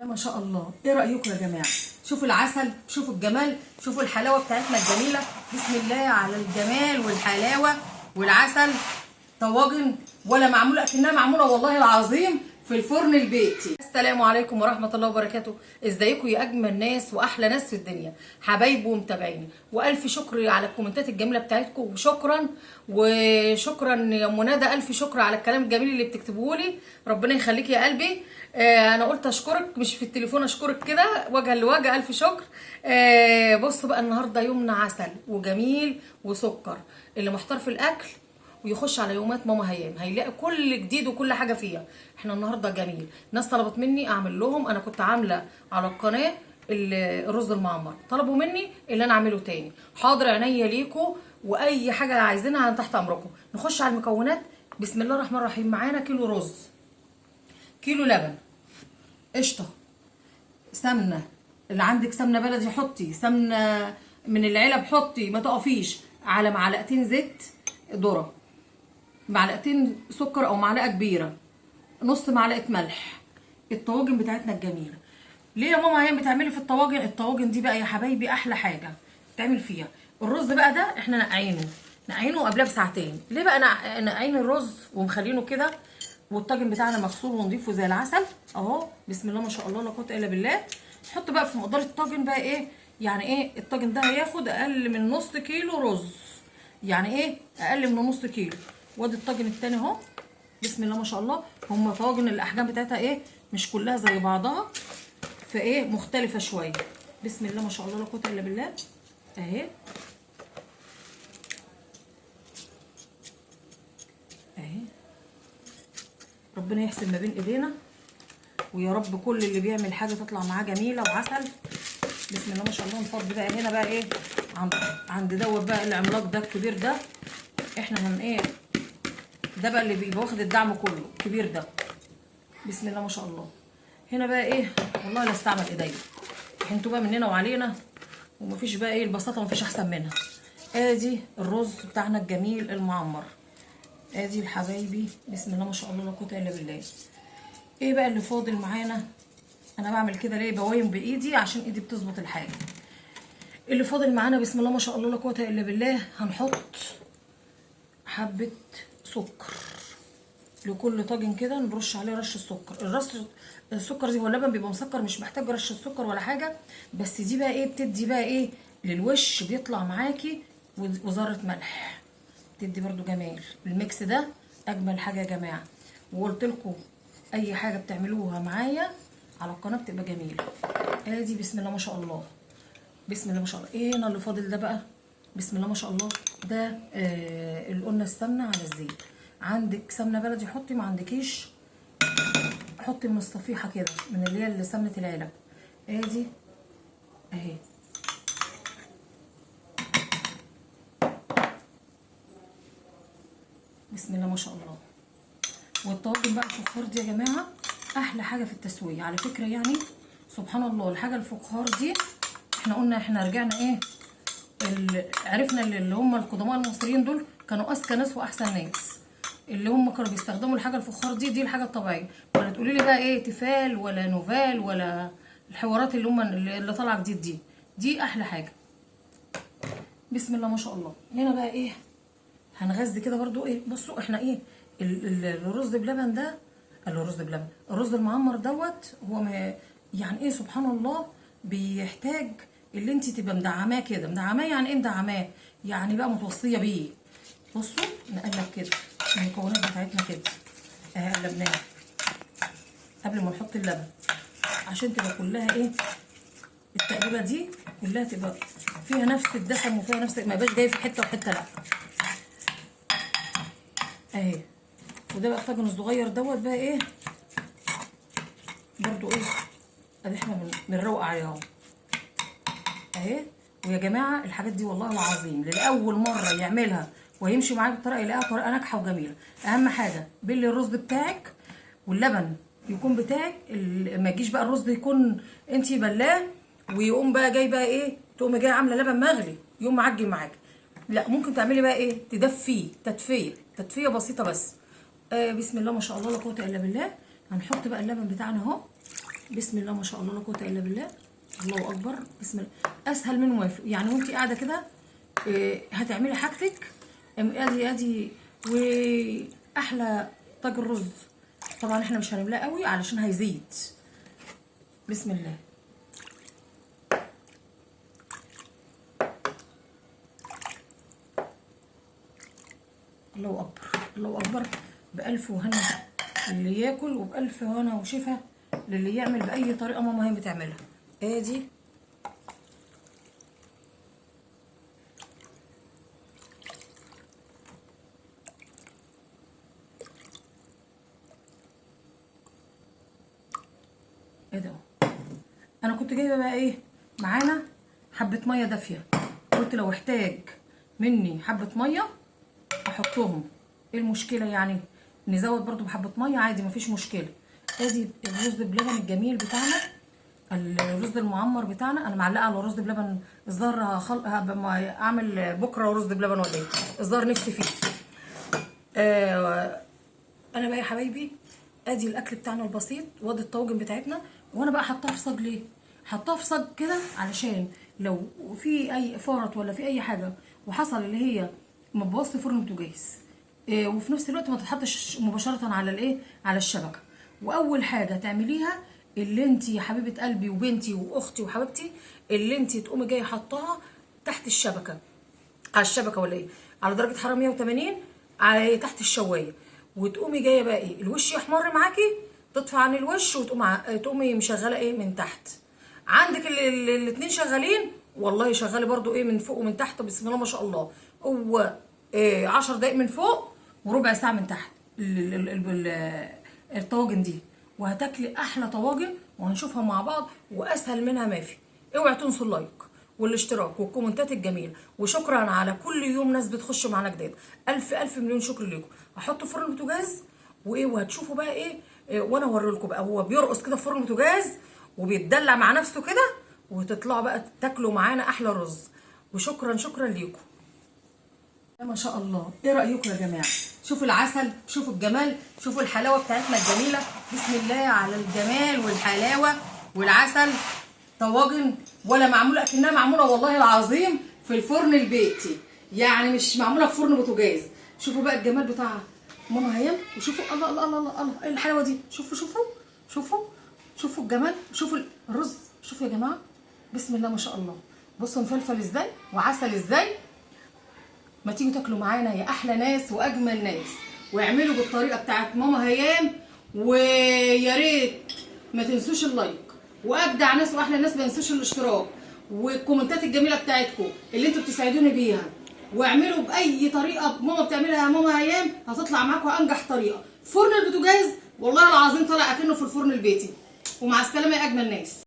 ما شاء الله. ايه رايكم يا جماعة؟ شوفوا العسل، شوفوا الجمال، شوفوا الحلاوة بتاعتنا الجميلة. بسم الله على الجمال والحلاوه والعسل. طواجن ولا معمولة اكنها معمولة والله العظيم في الفرن البيتي. السلام عليكم ورحمة الله وبركاته. ازيكم يا اجمل ناس واحلى ناس في الدنيا، حبايبي ومتابعيني، والف شكر على الكومنتات الجميلة بتاعتكم، وشكرا وشكرا يا ام ندى، الف شكر على الكلام الجميل اللي بتكتبوه لي، ربنا يخليك يا قلبي. انا قلت اشكرك مش في التليفون، اشكرك كده وجها لوجه، الف شكر. بصوا بقى، النهارده يومنا عسل وجميل وسكر. اللي محتار في الاكل ويخش على يومات ماما هيام هيلاقي كل جديد وكل حاجة فيها. احنا النهارده جميل، ناس طلبت مني اعمل لهم، انا كنت عامله على القناة الرز المعمر، طلبوا مني اللي انا اعمله تاني. حاضر، عينيا ليكوا، واي حاجة عايزينها انا تحت امركم. نخش على المكونات. بسم الله الرحمن الرحيم. معانا كيلو رز، كيلو لبن، قشطه، سمنه، اللي عندك سمنه بلدي حطي، سمنه من العلب حطي، ما تقفيش، على معلقتين زيت ذره، معلقتين سكر او معلقه كبيرة، نص معلقه ملح. الطواجن بتاعتنا الجميلة. ليه يا ماما هي بتعملي في الطواجن؟ الطواجن دي بقى يا حبايبي احلى حاجة تعمل فيها. الرز بقى ده احنا نقعينه قبلها بساعتين. ليه بقى نقعين الرز ومخلينه كده؟ والطاجن بتاعنا مغسول ونضيفه زي العسل اهو، بسم الله ما شاء الله لا قوة الا بالله. نحط بقى في مقدار الطاجن بقى ايه؟ يعني ايه الطاجن ده؟ هياخد اقل من نص كيلو رز. يعني ايه اقل من نص كيلو؟ وادي الطاجن التاني اهو، بسم الله ما شاء الله. هم طواجن الاحجام بتاعتها ايه؟ مش كلها زي بعضها، فايه مختلفة شوية. بسم الله ما شاء الله لا قوة الا بالله اهي اهي. ربنا يحسن ما بين ايدينا، ويا رب كل اللي بيعمل حاجة تطلع معاه جميلة وعسل. بسم الله ما شاء الله. نفضي بقى هنا بقى ايه عند دوت بقى العملاق ده الكبير ده، احنا هن ايه ده بقى اللي بيبقى واخد الدعم كله الكبير ده. بسم الله ما شاء الله. هنا بقى ايه، والله لا استعمل ايديا، انتوا بقى مننا وعلينا، ومفيش بقى ايه البساطة مفيش احسن منها. ادي الرز بتاعنا الجميل المعمر، ادي الحبايبي، بسم الله ما شاء الله لا قوة الا بالله. ايه بقى اللي فاضل معانا؟ انا بعمل كده ليه؟ بوايم بايدي عشان ايدي بتظبط الحاجة. اللي فاضل معانا بسم الله ما شاء الله لا قوة الا بالله، هنحط حبه سكر لكل طاجن كده، نرش عليه رشه سكر. الرش السكر دي، هو اللبن بيبقى مسكر مش محتاج رشه سكر ولا حاجة، بس دي بقى ايه بتدي بقى ايه للوش، بيطلع معاكي. وذره ملح بتدي برضو جمال. ال mix ده اجمل حاجة يا جماعة، وقلت لكم اي حاجة بتعملوها معايا على القناة بتبقى جميلة. ادي بسم الله ما شاء الله، بسم الله ما شاء الله. ايه هنا اللي فاضل ده بقى؟ بسم الله ما شاء الله. ده اللي قلنا السمنة على الزيت. عندك سمنه بلدي حطي، ما عندكيش حطي من الصفيحه كده، من اللي هي اللي سمنه العلب. ادي اهي. بسم الله ما شاء الله. والطواجن بقى الفخار دي يا جماعة احلى حاجة في التسوية على فكرة، يعني سبحان الله. الحاجة الفخار دي احنا قلنا احنا رجعنا ايه، عرفنا اللي هم القدماء المصريين دول كانوا اذكى ناس واحسن ناس، اللي هم كانوا بيستخدموا الحاجة الفخار دي، دي الحاجة الطبيعية. ولا تقولي لي بقى ايه تيفال ولا نوفال ولا الحوارات اللي هم اللي طالعه جديد دي، دي احلى حاجة. بسم الله ما شاء الله. هنا بقى ايه هنغذي كده برضو ايه. بصوا احنا ايه الرز بلبن ده، الرز بلبن، الرز المعمر دوت، هو يعني ايه سبحان الله، بيحتاج اللي انت تبقى مدعماه كده. مدعماه يعني ايه مدعماه؟ يعني بقى متوصيه بيه. بصوا نقلب كده المكونات بتاعتنا كده اهي، قلبناها قبل ما نحط اللبن عشان تبقى كلها ايه التقليبه دي كلها تبقى فيها نفس الدسم وفيها نفس، ما يبقاش جاي في حتة وحتة لا. اهي. وده بقى الطاجن الصغير دوت بقى ايه برضو ايه، ادي احنا بنروق عليه اهو اهي. ويا جماعة الحاجات دي والله العظيم للاول مرة يعملها وهيمشي معاك بالطريقة يلاقيها طريقه ناجحة وجميلة. اهم حاجة بلي الرز بتاعك واللبن يكون بتاعك، ما تجيش بقى الرز يكون انتي بلاه ويقوم بقى جاي بقى ايه، تقومي جاية عامله لبن مغلي يقوم معجن معاك. لا، ممكن تعملي بقى ايه، تدفيه تدفيه بسيطة بس. بسم الله ما شاء الله لا قوة الا بالله. هنحط بقى اللبن بتاعنا اهو. بسم الله ما شاء الله لا قوة الا بالله، الله اكبر، بسم الله. اسهل من موافق يعني، وانت قاعدة كده هتعملي حاجتك. ادي ادي واحلى طاجن رز. طبعا احنا مش هنملاه قوي علشان هيزيد. بسم الله. الله اكبر، الله اكبر. بألف وهنا اللي ياكل، وبألف هنا وشفا للي يعمل بأي طريقة ماما هي بتعملها. ادي ايه ده. انا كنت جايبه بقى ايه معانا حبه مية دافيه، قلت لو احتاج مني حبه مية احطهم. ايه المشكلة يعني؟ نزود برضو بحبه مية عادي، مفيش مشكلة. ادي الرز بلبن الجميل بتاعنا، الرز المعمر بتاعنا. انا معلقه على رز بلبن الظاهر، اعمل بكره رز بلبن ولا ايه؟ الظاهر نفسي فيه. انا بقى يا حبايبي ادي الاكل بتاعنا البسيط، وادي الطواجن بتاعتنا. وانا بقى حطاها في صاج. ليه حطاها في صاج كده؟ علشان لو في اي فرط ولا في اي حاجة وحصل اللي هي ما تبوظش فرن البوتاجاز، وفي نفس الوقت ما تتحطش مباشرة على الايه، على الشبكة. واول حاجة تعمليها اللي انت يا حبيبه قلبي وبنتي واختي وحبيبتي، اللي انت تقومي جاية حطاها تحت الشبكة، على الشبكة ولا ايه، على درجه حرارة 180 على تحت الشوايه. وتقومي جاية بقى ايه، الوش يحمر معاكي، تطفي عن الوش وتقوم تقومي مشغله ايه من تحت. عندك الاتنين شغالين والله، شغالة برضو ايه من فوق ومن تحت. بسم الله ما شاء الله. هو إيه 10 دقايق من فوق وربع ساعة من تحت الطواجن دي، وهتاكلي احلى طواجن وهنشوفها مع بعض، واسهل منها ما في. اوعي تنسوا ال like والاشتراك والكومنتات الجميلة، وشكرا على كل يوم ناس بتخش معانا جداد. الف الف مليون شكر ليكم. هحطه في فرن البوتاجاز وايه، وهتشوفوا بقى ايه، وانا اوري لكم بقى هو بيرقص كده في فرن البوتاجاز وبيتدلع مع نفسه كده، وتطلعوا بقى تاكلوا معانا احلى رز. وشكرا شكرا ليكم. ما شاء الله. ايه رايكم يا جماعة؟ شوفوا العسل، شوفوا الجمال، شوفوا الحلاوة بتاعتنا الجميلة. بسم الله على الجمال والحلاوه والعسل. طواجن ولا معمولة اكنها معمولة والله العظيم في الفرن البيتي، يعني مش معمولة في فرن بوتاجاز. شوفوا بقى الجمال بتاع ماما هيام، وشوفوا الله الله الله الله الله، ايه الحلاوة دي. شوفوا شوفوا شوفوا شوفوا الجمال، شوفوا الرز، شوفوا يا جماعة بسم الله ما شاء الله. بصوا مفلفل ازاي وعسل ازاي. ما تيجوا تاكلوا معانا يا احلى ناس واجمل ناس، واعملوا بالطريقة بتاعت ماما هيام. ويا ريت ما تنسوش ال like، واجدع ناس واحلى ناس ما تنسوش الاشتراك والكومنتات الجميلة بتاعتكم اللي انتوا بتساعدوني بيها. واعملوا باي طريقه ماما بتعملها يا ماما هيام، هتطلع معاكم انجح طريقه. فرن البوتاجاز والله العظيم طالع اكنه في الفرن البيتي. ومع السلامة يا اجمل ناس.